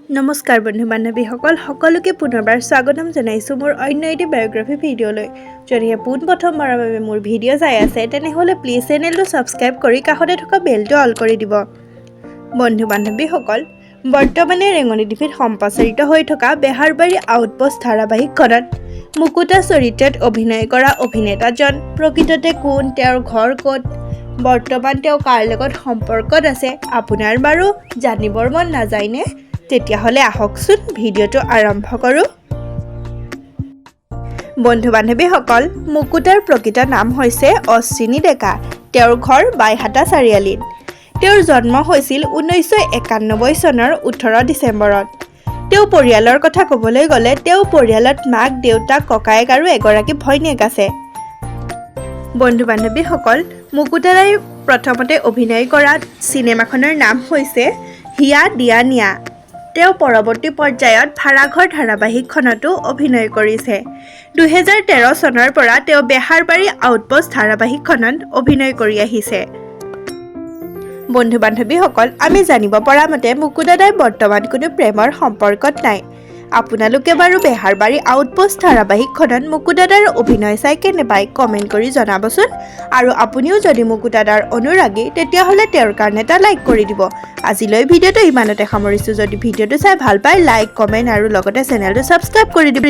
নমস্কাৰ বন্ধু বান্ধৱীসকল, সকলোকে পুনৰবাৰ স্বাগতম জনাইছোঁ মোৰ অন্য এটি বায়'গ্ৰাফী ভিডিঅ'লৈ। যদিহে পোনপ্ৰথমবাৰৰ বাবে মোৰ ভিডিঅ' চাই আছে, তেনেহ'লে প্লিজ চেনেলটো ছাবস্ক্ৰাইব কৰি কাষতে থকা বেলটো অল কৰি দিব। বন্ধু বান্ধৱীসকল, বৰ্তমানে ৰেঙনি টিভিত সম্প্ৰচাৰিত হৈ থকা বেহাৰবাৰী আউটপোষ্ট ধাৰাবাহিকখনত মুকুতা চৰিত্ৰত অভিনয় কৰা অভিনেতাজন প্ৰকৃততে কোন, তেওঁৰ ঘৰ ক'ত, বৰ্তমান তেওঁ কাৰ লগত সম্পৰ্কত আছে, আপোনাৰ বাৰু জানিবৰ মন নাযায়নে? তেতিয়াহ'লে আহকচোন, ভিডিঅ'টো আৰম্ভ কৰোঁ। বন্ধু বান্ধৱীসকল, মুকুতাৰ প্ৰকৃত নাম হৈছে অশ্বিনী ডেকা। তেওঁৰ ঘৰ বাইহাটা চাৰিআলিত। তেওঁৰ জন্ম হৈছিল 1991 চনৰ 18 ডিচেম্বৰত। তেওঁ পৰিয়ালৰ কথা ক'বলৈ গ'লে, তেওঁ পৰিয়ালত মাক, দেউতাক, ককায়েক আৰু এগৰাকী ভৈনীয়েক আছে। বন্ধু বান্ধৱীসকল, মুকুতাদাই প্ৰথমতে অভিনয় কৰা চিনেমাখনৰ নাম হৈছে হিয়া দিয়া নিয়া। তেওঁ পৰৱৰ্তী পৰ্যায়ত ভাড়াঘৰ ধাৰাবাহিকখনতো অভিনয় কৰিছে। 2013 চনৰ পৰা তেওঁ বেহাৰবাৰী আউটপোষ্ট ধাৰাবাহিকখনত অভিনয় কৰি আহিছে। বন্ধু বান্ধৱীসকল, আমি জানিব পৰা মতে মুকুতাদাই বৰ্তমান কোনো প্ৰেমৰ সম্পৰ্কত নাই। আপোনালোকে বাৰু বেহাৰবাৰী আউটপোষ্ট ধাৰাবাহিকখনত মুকুতাদাৰ অভিনয় চাই কেনে পায়, কমেণ্ট কৰি জনাবচোন। আৰু আপুনিও যদি মুকুতাদাৰ অনুৰাগী, তেতিয়াহ'লে তেওঁৰ কাৰণে এটা লাইক কৰি দিব। আজিলৈ ভিডিঅ'টো ইমানতে সামৰিছোঁ। যদি ভিডিঅ'টো চাই ভাল পায়, লাইক, কমেণ্ট আৰু লগতে চেনেলটো ছাবস্ক্ৰাইব কৰি দিব।